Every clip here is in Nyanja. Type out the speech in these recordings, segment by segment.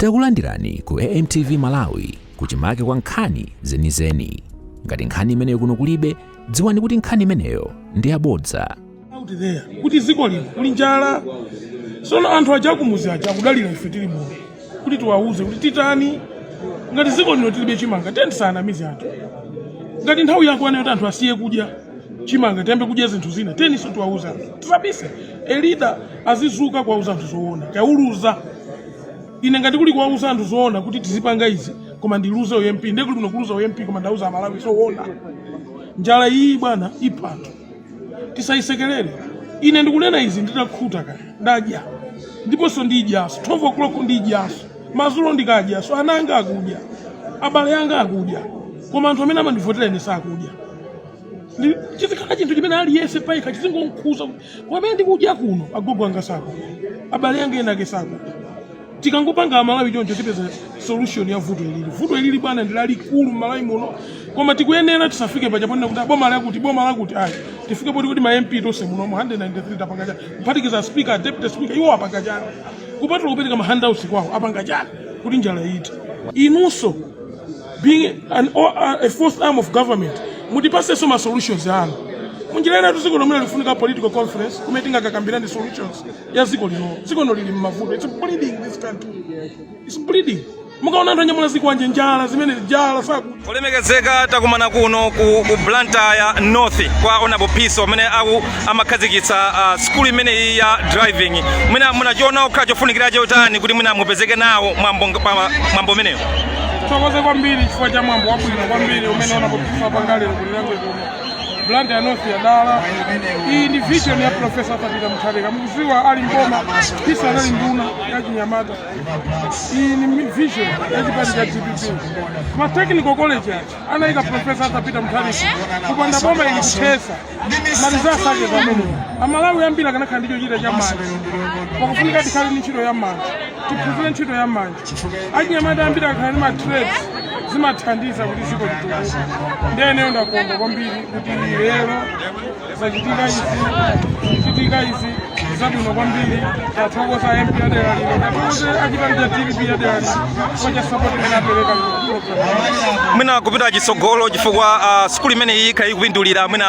Takulandirani ku AMTV Malawi, kuchimake kwa nkhani zenizeni. Ngati nkhani imeneyo kuno kulibe, dziwani kuti nkhani imeneyo ndi yabodza. Out there kuti dziko lino kuli njala. Sono anthu aja akumuzi aja akudalira ife tili muno kuti tiwauze kuti titani ngati dziko lino tilibe chimanga. Tisanamize anthu. Ngati nthawi yakwana yoti anthu asiye kudya chimanga, tiyambe kudya zinthu zina, teniso tiwauze anthu. Tisabise. A leader azizuka kuwauza anthu zoona. Kauluza ine ngati kuli kuwauza anthu zoona kuti tizipanga izi, koma ndiluze u MP, ndiye kuli kuno kuluza u MP, koma ndauza Amalawi zoona. Njala iyi, bwana, ipha anthu, tisayisekerere. Ine ndikunena izi nditakhuta kaya ndadya, ndiponso ndidyaso 12 o'clock, ndidyaso madzulo, ndikadyaso ana anga akudya, abale anga akudya, koma anthu amene amandivotera ine sakudya. Chizikhala chinthu chimene aliyense payekha chizingonkhuza kuti kwamene ndikudya kuno agogo anga sakudya, abale anga ena ake sakudya. Tikangopanga Amalawi choncho, tipeza solution ya vuto ilili. Vuto ilili, bwana, ndi lalikulu m'Malawi muno, koma tikuyenera tisafike pachaponena kuti boma lakuti, boma lakuti, ayi. Tifike poti kuti ma MP tonse munomu 193 tapanga chani, kuphatikiza speaker, deputy speaker? Iwo apanga chani kupatula kupereka ma handouts kwawo? Apanga chani kuti njala ite? Inunso, being a fourth arm of government, mutipasenso ma solutions anu. Munjira ina, dziko lomwe lifunika political conference kumene tingakakambirane solutions ya dziko lino. Dziko lino lili mmavuto. It's bleeding, this country is bleeding. Mukaona anthu anyamula zikwanje, njala zimene, njala saku Olemekezeka, takumana kuno ku Blantyre North kwa Honorable Piso amene aku amakhazikitsa skulu imeneyi ya driving. Mwina munachiona kukhala chofunikira chotani kuti mwina mupezeke nawo mwambo mwambo umenewo? Thokoze kwambiri chifukwa cha mwambo wabwino kwambiri umene Honorable Piso apanga lero ku Lilongwe kuno, Blantyre North yadala. Iyi ndi vision ya Professor Arthur Peter Mutharika. Mukuziwa, ali mboma Piso anali nduna ya chinyamata. Iyi ni vision ya chipani cha DPP. Ma technical college aja anayika Professor Arthur Peter Mutharika. Kupanda boma ili kuthesa maliza asake pamene Amalawi ambiri akanakhala ndi chochita cha manja. Pakufunika tikhale ndi ntchito ya manja, tiphunzire ntchito ya manja. Achinyamata ambiri akakhala ndi ma trades, zimathandiza kuti dziko litukuke. Ndiyeneyo ndakondwa kwambiri kuti lero zachitika izi, zichitika izi zabwino kwambiri. Tathokoza MP adera lino, tathokoza achipani cha DPP adera lino chifukwa cha support imene apereka lero program. Mwina kupita chitsogolo, chifukwa sukulu imeneyi ikhala ikupindulira mwina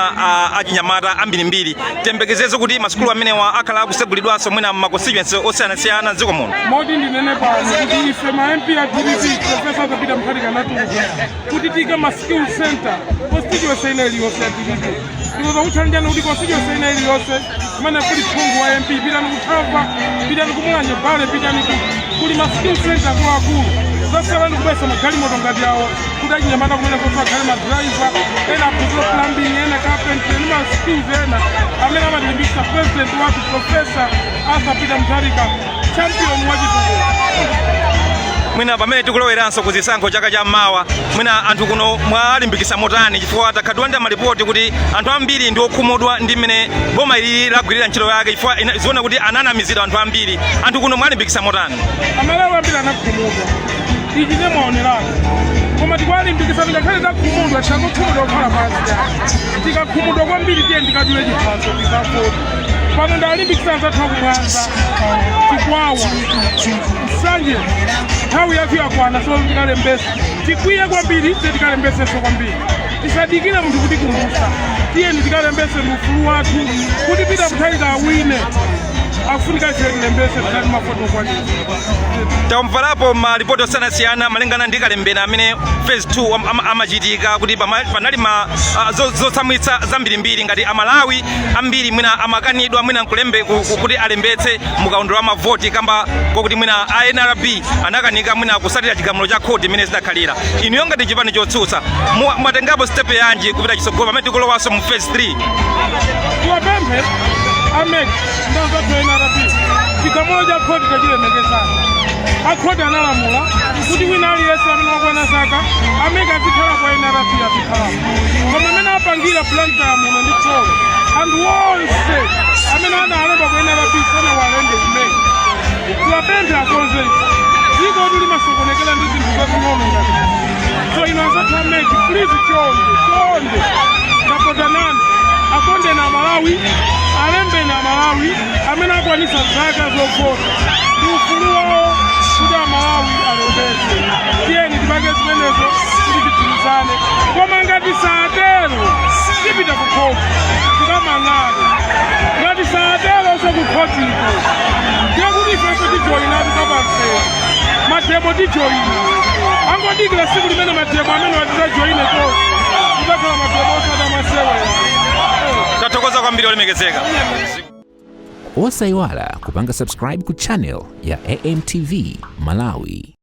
achinyamata ambirimbiri, tiyembekezezo kuti masukulu amenewa akhala akusegulidwanso mwina ma constituency osiyanasiyana mdziko muno? Moti ndinene pano kuti ife ma MP a DPP, Professor Arthur Peter Mutharika anatiuza kuti tiyike ma skill center constituency ina iliyonse ya DPP. Ndikoza kutchalenjani kuti constituency ina iliyonse kumene kuli phungu wa MP, pitani kuthava, pitani kumulanje bale, pitani kuli ma skill center akuluakulu. Zasala ndi kubwesa magalimoto ngati awa kuti achinyamata kumene koso akhale ma driver, ena aphunzire plumbing, ena carpentry ndi ma skills ena amene amatilimbikitsa president wathu, Professor Arthur Peter Mutharika, champion wa chitukuko. Mwina pamene tikuloweranso kuzisankho chaka cha mawa, mwina anthu kuno mwalimbikitsa motani? Chifukwa takhala ndi malipoti kuti anthu ambiri ndi okhumudwa ndi mmene boma ili lagwirira ntchito yake, chifukwa ziona kuti ananamizidwa anthu ambiri. Anthu kuno mwalimbikitsa motani? Amalawi ambiri anakhumudwa, ichi ndiye mwaoneratu, koma tikuwalimbikitsa. Ngakhale takhumudwa, tisangokhumudwa kukhala pansi. Tikakhumudwa kwambiri, tiye ndikadule chiphaso, tikavoti. Pano ndalimbikitsa anzathu akumwanza, Chikwawa, Nsanje, nthawi yathu yakwana, so tikalembesa. Tikwiye kwambiri, tiye tikalembesenso kwambiri. Tisadikire munthu kuti kumbusa, tiyeni tikalembese. Ndi ufulu wathu. Kuti Peter Mutharika awine, akufunika ife tilembese, tikhale mafoto okwanira. Tamverapo malipoti osiyanasiyana malingana ndi kalembera amene phase 2 amachitika kuti panali ma zotsamwitsa zambirimbiri, ngati Amalawi ambiri mwina amakanidwa mwina nkulembe kuti alembetse mukaundula wa mavoti kamba kokuti mwina a NRB anakanika mwina kusatira chigamulo cha khoti imene zidakhalira. Inuyo ngati chipani chotsutsa, mwatengapo step yanji kupita chitsogolo pamene tikulowanso mu phase 3? Tiwapemphe a MEC ndi anzathu NRB, chigamulo cha khoti tachilemekezani. Akhoti analamula kuti wina aliyense amene wakwana zaka, a MEC azikhala kwa NRB, azikhalapo. Koma amene apangira Blantyre muno ndi Thyolo, anthu onse amene analemba ku NRB sanawalembe ku MEC. Tiwapemphe akonze izi. Dziko limasokonekera ndi zinthu zazing'ono ngati so. Ino anzathu a MEC, please, chonde chonde, tapotanani, akondeni Amalawi, alembeni Amalawi amene akwanisa zaka zovota. Ndi ufulu wawo kuti Amalawi Tikambirane, koma ngati satero tipita ku khoti tikamang'ane. Ngati satero so ku khotiko, ndiye kuti ifenso tijoyinatu kapamsewu, mademo tijoyina. Angodikira siku limene mademo amene watizajoyine tonse, tidzakhala mademo osati amasewera. Tathokoza kwambiri, olemekezeka. Osayiwala kupanga subscribe ku channel ya AMTV Malawi.